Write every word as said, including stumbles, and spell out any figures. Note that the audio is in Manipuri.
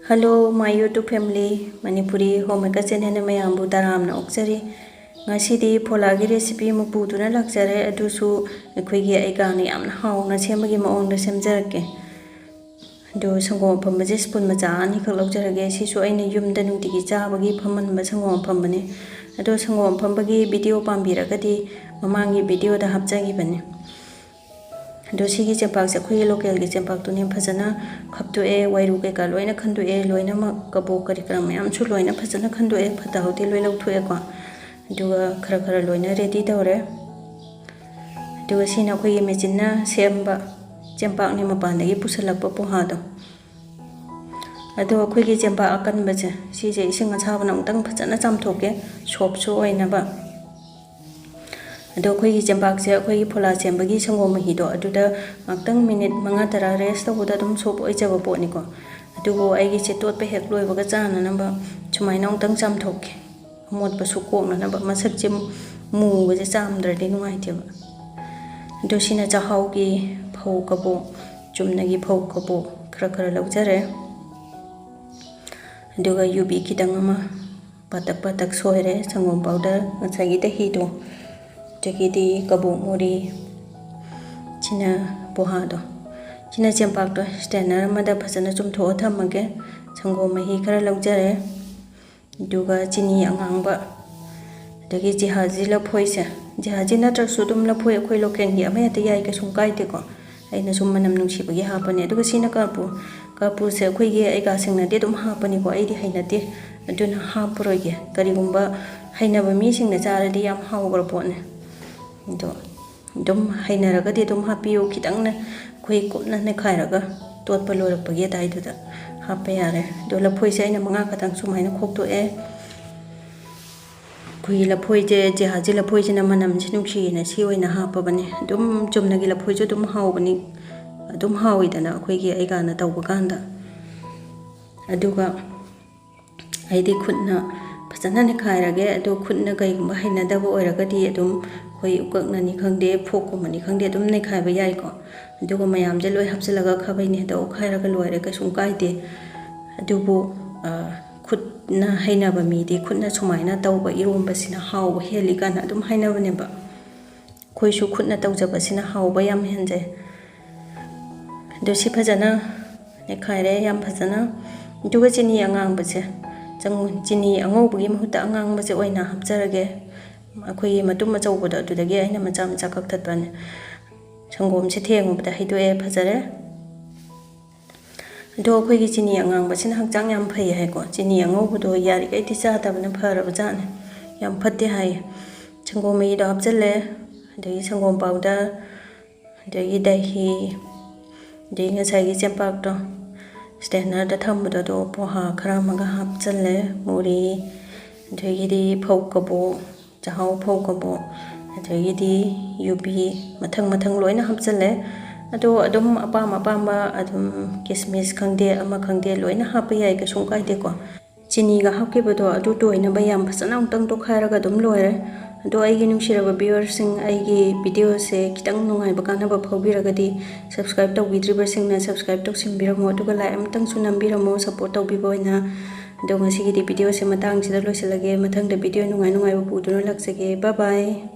Hello, my YouTube family, Manipuri Homemaker channelꯅ ꯃꯌꯥꯝꯕꯨ ꯇꯔꯥꯝꯅ ꯑꯣꯛꯆꯔꯤ꯫ ꯉꯁꯤꯗꯤ ꯐꯣꯂꯥꯒꯤ recipe ꯑꯃ ꯄꯨꯗꯨꯅ ꯂꯥꯛꯆꯔꯦ, ꯑꯗꯨꯁꯨ ꯑꯩꯈꯣꯏꯒꯤ ꯑꯩꯒꯥꯅ ꯌꯥꯝꯅ ꯍꯥꯎꯅ ꯁꯦꯝꯕꯒꯤ ꯃꯑꯣꯡꯗ ꯁꯦꯝꯖꯔꯛꯀꯦ꯫ ꯑꯗꯨ ꯁꯪꯒꯣꯝ ꯑꯐꯝꯕꯁꯦ spoon ꯃꯆꯥ ꯑꯅꯤꯈꯛ ꯂꯧꯖꯔꯒꯦ꯫ ꯁꯤꯁꯨ ꯑꯩꯅ ꯌꯨꯝꯗ ꯅꯨꯡꯇꯤꯒꯤ ꯆꯥꯕꯒꯤ ꯐꯝꯍꯟꯕ ꯁꯪꯒꯣꯝ ꯑꯐꯝꯕꯅꯦ꯫ ꯑꯗꯣ ꯁꯪꯒꯣꯝ ꯑꯐꯝꯕꯒꯤ video ꯄꯥꯝꯕꯤꯔꯒꯗꯤ ꯃꯃꯥꯡꯒꯤ videoꯗ ꯍꯥꯞꯆꯈꯤꯕꯅꯦ꯫ ꯑꯗꯣ ꯁꯤꯒꯤ ꯆꯦꯡꯄꯥꯛꯁꯦ ꯑꯩꯈꯣꯏꯒꯤ localꯒꯤ ꯆꯦꯡꯄꯥꯛꯇꯨꯅꯦ꯫ ꯐꯖꯅ ꯈꯞꯇꯣꯛꯑꯦ, ꯋꯥꯏꯔꯨ ꯀꯩꯀꯥ ꯂꯣꯏꯅ ꯈꯟꯗꯣꯛꯑꯦ, ꯂꯣꯏꯅꯃꯛ ꯀꯕꯣꯛ ꯀꯔꯤ ꯀꯔꯥ ꯃꯌꯥꯝꯁꯨ ꯂꯣꯏꯅ ꯐꯖꯅ ꯈꯟꯗꯣꯛꯑꯦ, ꯐꯠꯇ ꯍꯥꯎꯗꯤ ꯂꯣꯏ ꯂꯧꯊꯣꯛꯑꯦꯀꯣ꯫ ꯑꯗꯨꯒ ꯈꯔ ꯈꯔ ꯂꯣꯏꯅ ready ꯇꯧꯔꯦ꯫ ꯑꯗꯨꯒ ꯁꯤꯅ ꯑꯩꯈꯣꯏꯒꯤ machineꯅ ꯁꯦꯝꯕ ꯆꯦꯡꯄꯥꯛꯅꯤ, ꯃꯄꯥꯟꯗꯒꯤ ꯄꯨꯁꯜꯂꯛꯄ ꯄꯣꯍꯥꯗꯣ꯫ ꯑꯗꯣ ꯑꯩꯈꯣꯏꯒꯤ ꯆꯦꯡꯄꯥꯛ ꯑꯀꯟꯕꯁꯦ, ꯁꯤꯁꯦ ꯏꯁꯤꯡ ꯑꯁꯥꯕꯅ ꯑꯃꯨꯛꯇꯪ ꯐꯖꯅ ꯆꯥꯝꯊꯣꯛꯀꯦ, softꯁꯨ ꯑꯣꯏꯅꯕ꯫ ꯑꯗꯣ ꯑꯩꯈꯣꯏꯒꯤ ꯆꯦꯡꯄꯥꯛꯁꯦ ꯑꯩꯈꯣꯏꯒꯤ ꯐꯣꯂꯥ ꯁꯦꯝꯕꯒꯤ ꯁꯪꯒꯣꯝ ꯃꯍꯤꯗꯣ, ꯑꯗꯨꯗ ꯉꯥꯛꯇꯪ minute ꯃꯉꯥ ꯇꯔꯥ rest ꯇꯧꯕꯗ ꯑꯗꯨꯝ soft ꯑꯣꯏꯖꯕ ꯄꯣꯠꯅꯤꯀꯣ꯫ ꯑꯗꯨꯕꯨ ꯑꯩꯒꯤꯁꯦ ꯇꯣꯠꯄ ꯍꯦꯛ ꯂꯣꯏꯕꯒ ꯆꯥꯅꯅꯕ ꯁꯨꯃꯥꯏꯅ ꯑꯃꯨꯛꯇꯪ ꯆꯥꯝꯊꯣꯛꯀꯦ, ꯑꯃꯣꯠꯄꯁꯨ ꯀꯣꯛꯅꯅꯕ꯫ ꯃꯁꯛꯁꯦ ꯃꯨꯕꯁꯦ ꯆꯥꯝꯗ꯭ꯔꯗꯤ ꯅꯨꯡꯉꯥꯏꯇꯦꯕ꯫ ꯑꯗꯣ ꯁꯤꯅ ꯆꯥꯛꯍꯥꯎꯒꯤ ꯐꯧ ꯀꯕꯣꯛ, ꯆꯨꯝꯅꯒꯤ ꯐꯧ ꯀꯕꯣꯛ ꯈꯔ ꯈꯔ ꯂꯧꯖꯔꯦ꯫ ꯑꯗꯨꯒ ꯌꯨꯕꯤ ꯈꯤꯇꯪ ꯑꯃ ꯄꯥꯇꯛ ꯄꯥꯇꯛ ꯁꯣꯏꯔꯦ, ꯁꯪꯒꯣꯝ powder, ꯉꯁꯥꯏꯒꯤ ꯗꯍꯤꯗꯣ, ꯑꯗꯒꯤꯗꯤ ꯀꯕꯣꯛ ꯃꯣꯔꯤ, ꯁꯤꯅ ꯄꯣꯍꯥꯗꯣ꯫ ꯁꯤꯅ ꯆꯦꯡꯄꯥꯛꯇꯣ strainer ꯑꯃꯗ ꯐꯖꯅ ꯆꯨꯝꯊꯣꯛꯑ ꯊꯝꯃꯒꯦ꯫ ꯁꯪꯒꯣꯝ ꯃꯍꯤ ꯈꯔ ꯂꯧꯖꯔꯦ, ꯑꯗꯨꯒ ꯆꯤꯅꯤ ꯑꯉꯥꯡꯕ, ꯑꯗꯒꯤ ꯖꯤꯍꯥꯖꯤ ꯂꯐꯣꯏꯁꯦ, ꯖꯤꯍꯥꯖꯤ ꯅꯠꯇ꯭ꯔꯁꯨ ꯑꯗꯨꯝ ꯂꯐꯣꯏ ꯑꯩꯈꯣꯏ localꯒꯤ ꯑꯃ ꯍꯦꯛꯇ ꯌꯥꯏ, ꯀꯩꯁꯨꯝ ꯀꯥꯏꯗꯦꯀꯣ꯫ ꯑꯩꯅ ꯁꯨꯝ ꯃꯅꯝ ꯅꯨꯡꯁꯤꯕꯒꯤ ꯍꯥꯞꯄꯅꯦ꯫ ꯑꯗꯨꯒ ꯁꯤꯅ ꯀꯥꯄꯨ, ꯀꯥꯄꯨꯁꯦ ꯑꯩꯈꯣꯏꯒꯤ ꯑꯩꯒꯥꯁꯤꯡꯅꯗꯤ ꯑꯗꯨꯝ ꯍꯥꯞꯄꯅꯤꯀꯣ, ꯑꯩꯗꯤ ꯍꯩꯅꯗꯦ, ꯑꯗꯨꯅ ꯍꯥꯞꯄꯔꯣꯏꯒꯦ꯫ ꯀꯔꯤꯒꯨꯝꯕ ꯍꯩꯅꯕ ꯃꯤꯁꯤꯡꯅ ꯆꯥꯔꯗꯤ ꯌꯥꯝ ꯍꯥꯎꯈ꯭ꯔ ꯄꯣꯠꯅꯦ꯫ ꯑꯗꯣ ꯑꯗꯨꯝ ꯍꯩꯅꯔꯒꯗꯤ ꯑꯗꯨꯝ ꯍꯥꯞꯄꯤꯌꯨ꯫ ꯈꯤꯇꯪꯅ ꯑꯩꯈꯣꯏ ꯀꯨꯞꯅ ꯅꯩꯈꯥꯏꯔꯒ ꯇꯣꯠꯄ ꯂꯣꯏꯔꯛꯄꯒꯤ ꯑꯗꯥꯏꯗꯨꯗ ꯍꯥꯞꯄ ꯌꯥꯔꯦ꯫ ꯑꯗꯣ ꯂꯐꯣꯏꯁꯦ ꯑꯩꯅ ꯃꯉꯥ ꯈꯛꯇꯪ ꯁꯨꯃꯥꯏꯅ ꯈꯣꯛꯇꯣꯛꯑꯦ꯫ ꯑꯩꯈꯣꯏꯒꯤ ꯂꯐꯣꯏꯁꯦ, ꯖꯤꯍꯥꯖꯤ ꯂꯐꯣꯏꯁꯤꯅ ꯃꯅꯝꯁꯤ ꯅꯨꯡꯁꯤꯌꯦꯅ ꯁꯤ ꯑꯣꯏꯅ ꯍꯥꯞꯄꯕꯅꯦ꯫ ꯑꯗꯨꯝ ꯆꯨꯝꯅꯒꯤ ꯂꯐꯣꯏꯁꯨ ꯑꯗꯨꯝ ꯍꯥꯎꯕꯅꯤ, ꯑꯗꯨꯝ ꯍꯥꯎꯋꯤꯗꯅ ꯑꯩꯈꯣꯏꯒꯤ ꯑꯩꯒꯥꯅ ꯇꯧꯕ ꯀꯥꯟꯗ꯫ ꯑꯗꯨꯒ ꯑꯩꯗꯤ ꯈꯨꯠꯅ ꯐꯖꯅ ꯅꯩꯈꯥꯏꯔꯒꯦ꯫ ꯑꯗꯣ ꯈꯨꯠꯅ ꯀꯩꯒꯨꯝꯕ ꯍꯩꯅꯗꯕ ꯑꯣꯏꯔꯒꯗꯤ ꯑꯗꯨꯝ ꯑꯩꯈꯣꯏ ꯎꯀꯛꯅꯅꯤ ꯈꯪꯗꯦ, forkꯀꯨꯝꯕꯅꯤ ꯈꯪꯗꯦ, ꯑꯗꯨꯝ ꯅꯩꯈꯥꯏꯕ ꯌꯥꯏꯀꯣ꯫ ꯑꯗꯨꯒ ꯃꯌꯥꯝꯁꯦ ꯂꯣꯏ ꯍꯥꯞꯆꯤꯜꯂꯒ ꯈꯥꯕꯩꯅ ꯍꯦꯛꯇ ꯑꯣꯠꯈꯥꯏꯔꯒ ꯂꯣꯏꯔꯦ, ꯀꯩꯁꯨꯝ ꯀꯥꯏꯗꯦ꯫ ꯑꯗꯨꯕꯨ, ꯑ, ꯈꯨꯠꯅ ꯍꯩꯅꯕ ꯃꯤꯗꯤ ꯈꯨꯠꯅ ꯁꯨꯃꯥꯏꯅ ꯇꯧꯕ ꯏꯔꯣꯝꯕꯁꯤꯅ ꯍꯥꯎꯕ ꯍꯦꯜꯂꯤ ꯀꯥꯏꯅ ꯑꯗꯨꯝ ꯍꯥꯏꯅꯕꯅꯦꯕ꯫ ꯑꯩꯈꯣꯏꯁꯨ ꯈꯨꯠꯅ ꯇꯧꯖꯕꯁꯤꯅ ꯍꯥꯎꯕ ꯌꯥꯝ ꯍꯦꯟꯖꯩ꯫ ꯑꯗꯨ ꯁꯤ ꯐꯖꯅ ꯅꯦꯠꯈꯥꯏꯔꯦ, ꯌꯥꯝ ꯐꯖꯅ꯫ ꯑꯗꯨꯒ ꯆꯤꯅꯤ ꯑꯉꯥꯡꯕꯁꯦ, ꯆꯪ-, ꯆꯤꯅꯤ ꯑꯉꯧꯕꯒꯤ ꯃꯍꯨꯠꯇ ꯑꯉꯥꯡꯕꯁꯦ ꯑꯣꯏꯅ ꯍꯥꯞꯆꯔꯒꯦ꯫ ꯑꯩꯈꯣꯏꯒꯤ ꯃꯇꯨꯝ ꯑꯆꯧꯕꯗꯣ, ꯑꯗꯨꯗꯒꯤ ꯑꯩꯅ ꯃꯆꯥ ꯃꯆꯥ ꯀꯛꯊꯠꯄꯅꯦ꯫ ꯁꯪꯒꯣꯝꯁꯦ ꯊꯦꯡꯉꯨꯕꯗ ꯍꯩꯗꯣꯛꯑꯦ, ꯐꯖꯔꯦ꯫ ꯑꯗꯣ ꯑꯩꯈꯣꯏꯒꯤ ꯆꯤꯅꯤ ꯑꯉꯥꯡꯕꯁꯤꯅ ꯍꯛꯆꯥꯡ ꯌꯥꯝ ꯐꯩ ꯍꯥꯏꯀꯣ꯫ ꯆꯤꯅꯤ ꯑꯉꯧꯕꯗꯣ ꯌꯥꯔꯤꯈꯩꯗꯤ ꯆꯥꯗꯕꯅ ꯐꯔꯕ ꯖꯥꯠꯅꯦ, ꯌꯥꯝ ꯐꯠꯇꯦ ꯍꯥꯏꯌꯦ꯫ ꯁꯪꯒꯣꯝ ꯃꯍꯤꯗꯣ ꯍꯥꯞꯆꯜꯂꯦ, ꯑꯗꯒꯤ ꯁꯪꯒꯣꯝ ꯄꯥꯎꯗꯔ, ꯑꯗꯒꯤ ꯗꯍꯤ, ꯑꯗꯒꯤ ꯉꯁꯥꯏꯒꯤ ꯆꯦꯡꯄꯥꯛꯇꯣ ꯁ꯭ꯇꯦꯅꯔꯗ ꯊꯝꯕꯗꯣ, ꯑꯗꯣ ꯄꯣꯍꯥ ꯈꯔ ꯑꯃꯒ ꯍꯥꯞꯆꯜꯂꯦ, ꯃꯨꯔꯤ, ꯑꯗꯒꯤꯗꯤ ꯐꯧ ꯀꯕꯣꯛ, ꯆꯥꯛꯍꯥꯎ ꯐꯧ ꯀꯕꯣꯛ, ꯑꯗꯒꯤꯗꯤ ꯌꯨꯕꯤ, ꯃꯊꯪ ꯃꯊꯪ ꯂꯣꯏꯅ ꯍꯥꯞꯆꯜꯂꯦ꯫ ꯑꯗꯣ ꯑꯗꯨꯝ ꯑꯄꯥꯝ ꯑꯄꯥꯝꯕ ꯑꯗꯨꯝ ꯀꯤꯁꯃꯤꯁ ꯈꯪꯗꯦ, ꯑꯃ ꯈꯪꯗꯦ, ꯂꯣꯏꯅ ꯍꯥꯞꯄ ꯌꯥꯏ, ꯀꯩꯁꯨꯝ ꯀꯥꯏꯗꯦꯀꯣ꯫ ꯆꯤꯅꯤꯒ ꯍꯥꯞꯈꯤꯕꯗꯣ ꯑꯗꯨ ꯇꯣꯏꯅꯕ ꯌꯥꯝ ꯐꯖꯅ ꯑꯃꯨꯛꯇꯪ ꯇꯣꯠꯈꯥꯏꯔꯒ ꯑꯗꯨꯝ ꯂꯣꯏꯔꯦ꯫ ꯑꯗꯣ ꯑꯩꯒꯤ ꯅꯨꯡꯁꯤꯔꯕ viewerꯁꯤꯡ, ꯑꯩꯒꯤ videoꯁꯦ ꯈꯤꯇꯪ ꯅꯨꯡꯉꯥꯏꯕ ꯀꯥꯟꯅꯕ ꯐꯥꯎꯕꯤꯔꯒꯗꯤ subscribe ꯇꯧꯕꯤꯗ꯭ꯔꯤꯕꯁꯤꯡꯅ subscribe ꯇꯧꯁꯤꯟꯕꯤꯔꯝꯃꯣ, ꯑꯗꯨꯒ like ꯑꯃꯇꯪꯁꯨ ꯅꯝꯕꯤꯔꯝꯃꯣ support ꯇꯧꯕꯤꯕ ꯑꯣꯏꯅ꯫ ꯑꯗꯣ ꯉꯁꯤꯒꯤꯗꯤ videoꯁꯦ ꯃꯇꯥꯡꯁꯤꯗ ꯂꯣꯏꯁꯤꯜꯂꯒꯦ꯫ ꯃꯊꯪꯗ video ꯅꯨꯡꯉꯥꯏ ꯅꯨꯡꯉꯥꯏꯕ ꯄꯨꯗꯨꯅ ꯂꯥꯛꯆꯒꯦ꯫ Bye bye꯫